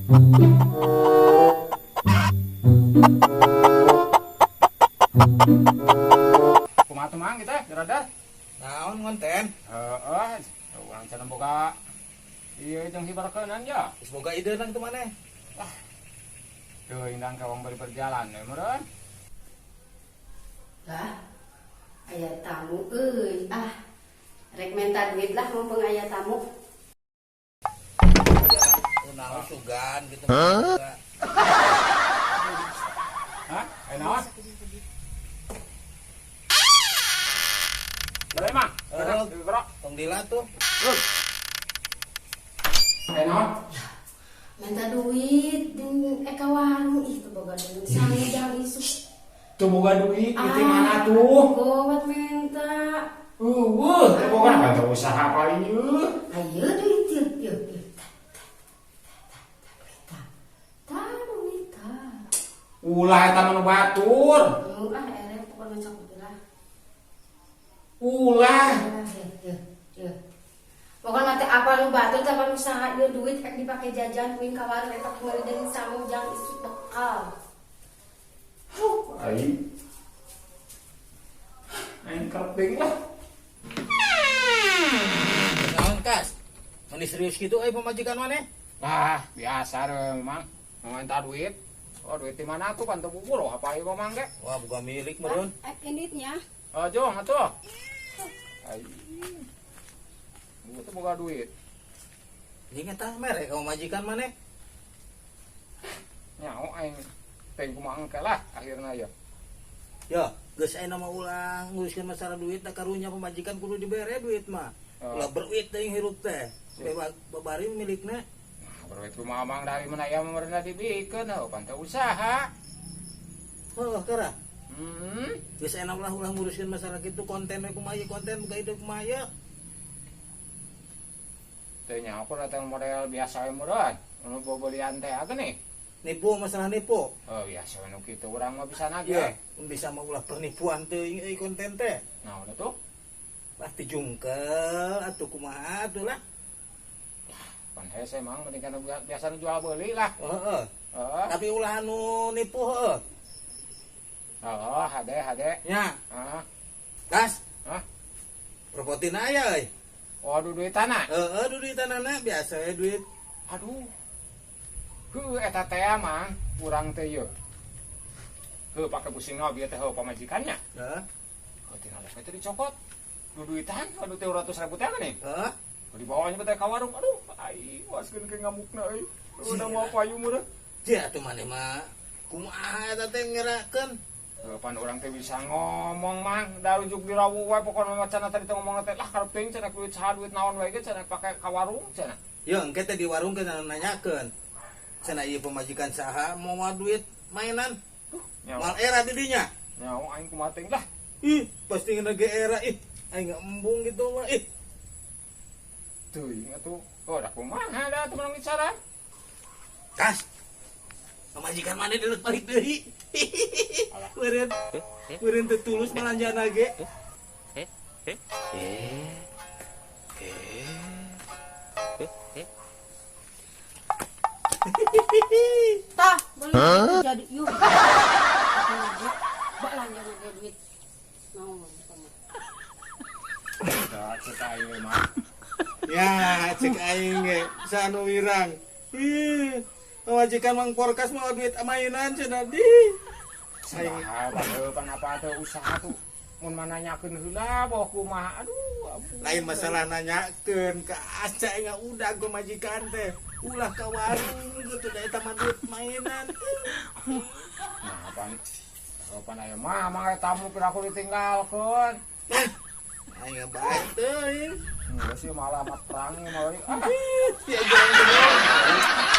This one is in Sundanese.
Kumaha tuh, Mang, kita, brother? Naon ngonten? Heeh, urang can boga ieu jeung hibarkeunan ya. Geus boga ide nang teu maneh? Teu indang ka wong bari berjalan we meureun. Lah, aya tamu euy. Ah, rek menta duit lah mumpung aya tamu. Kunaon sugan gitu. Hah? Aya naon? Boleh, Mang? Heeh. Bro. Tong dila tuh. Aya naon? Menta duit jeung ka warung ih teu boga duit sangu jang isuk. Teu boga duit, duit mana tuh? Gowat menta. Eueuh, teu boga kan teu usaha paling ieu. Ayo duit yeuh yeuh yeuh. Tah, tah, tah, tah, tah, tah, duit tah. Ulah eta mah nu batur. Nu ah ere pokona cok lah. Ulah. Yeuh yeuh yeuh. Pokona teh apa nu batur teh apa nu saha ieu duit rek dipake jajan kuing ka warung eta meuli deui sangu jang isuk bekal. Aing. Aing kerting lah. Naon kas? Mani serius gitu euy pamajikan maneh? Lah, biasa deh, Mang. Mau minta duit. Oh, duit di mana tuh kan teu bubur apa ieu Mang ge? Wah, bukan milik meureun. Inditnya. Oh, jong atuh. Aing. Gua tuh boga duit. Jeung eta mere ka pamajikan maneh. Nyaho aing teh kumaha engke lah akhirna ya. Yo, geus ayeuna mah ulah nguruskeun masalah duit da karunya pamajikan kudu dibere duit mah. Oh. Ulah beruit teuing hirup teh. Bebas babari milikna. Nah, beruit kumaha Mang dari mana ya meureun dibikeun heuh pan teu usaha. Heuh, kara. Geus ayeuna ulah ulah nguruskeun masalah kitu konten we kumaha ieu konten boga ide kumaha ieu. Teu nyaho ku datang model biasa we meureun. Nu bobolian teh age nih. Nipu masalah nipu. Oh, biasa we nu kitu urang mah bisa nage. Iya, bisa mah ulah penipuan teuing euy konten teh. Naon atuh? Pasti jungkel atuh kumaha atuh lah. Pan hese Mang mending kana biasa nu jual beuli lah. Heeh. Heeh. Tapi ulah anu nipu heuh. Oh, hade hade. Nya. Heeh. Kas. Hah? Propotin aya euy. Waduh duit tanah. Heeh, duit tanahna biasa we duit. Aduh. Heuh eta teh Mang, urang teh ieu. Heuh pake pusing bieu teh heuh pamajikannya. Heeh. Heuh tina teh teh dicokot. Du duitan, aduh teh 200.000 teh nih. Heeh. Dibawanya teh ka warung. Aduh, aing waskeun ke ngamukna euy. Udah mau payu meureun. Sia atuh maneh mah kumaha eta teh ngerakeun? Heuh pan urang teh bisa ngomong Mang, da rujuk dirawu wae pokona mah cenah tadi teh ngomongna teh lah karep teuing cenah duit saha duit naon wae ge cenah pake ka warung cenah. Yo engke teh di warung teh nanyakeun. Cenah ieu pamajikan saha moal duit mainan. Nyawa. Moal era di dinya. Nyawa aing kumaha teuing lah. Ih, pasti ngena ge era ih. Aing embung gitu mah ih. Teuing atuh. Oh, da kumaha da atuh menang bicara. Kas. Pamajikan maneh deuleuh balik deui. Meureun. Meureun teu tulus malanjana ge. Tah, boleh jadi yuk. Belanja ge duit. Naon eta mah. Da cek aing mah. Ya, cek aing ge sanu wirang. Ih, pamajikan Mang Porkas mau duit mainan cenah di. Aing pan apa teh usaha tuh. Mun mananyakeun heula boh kumaha. Aduh, ampun. Lain masalah nanyakeun ka aca aing udah gua majikan teh. Ulah ka warung gitu da eta mah duit mainan. Nah, pan pan aya mah mah tamu pira aku ditinggalkeun. Nah, aing bae teuing. Geus sih malah amat perang malah. Ah. Ya jangan.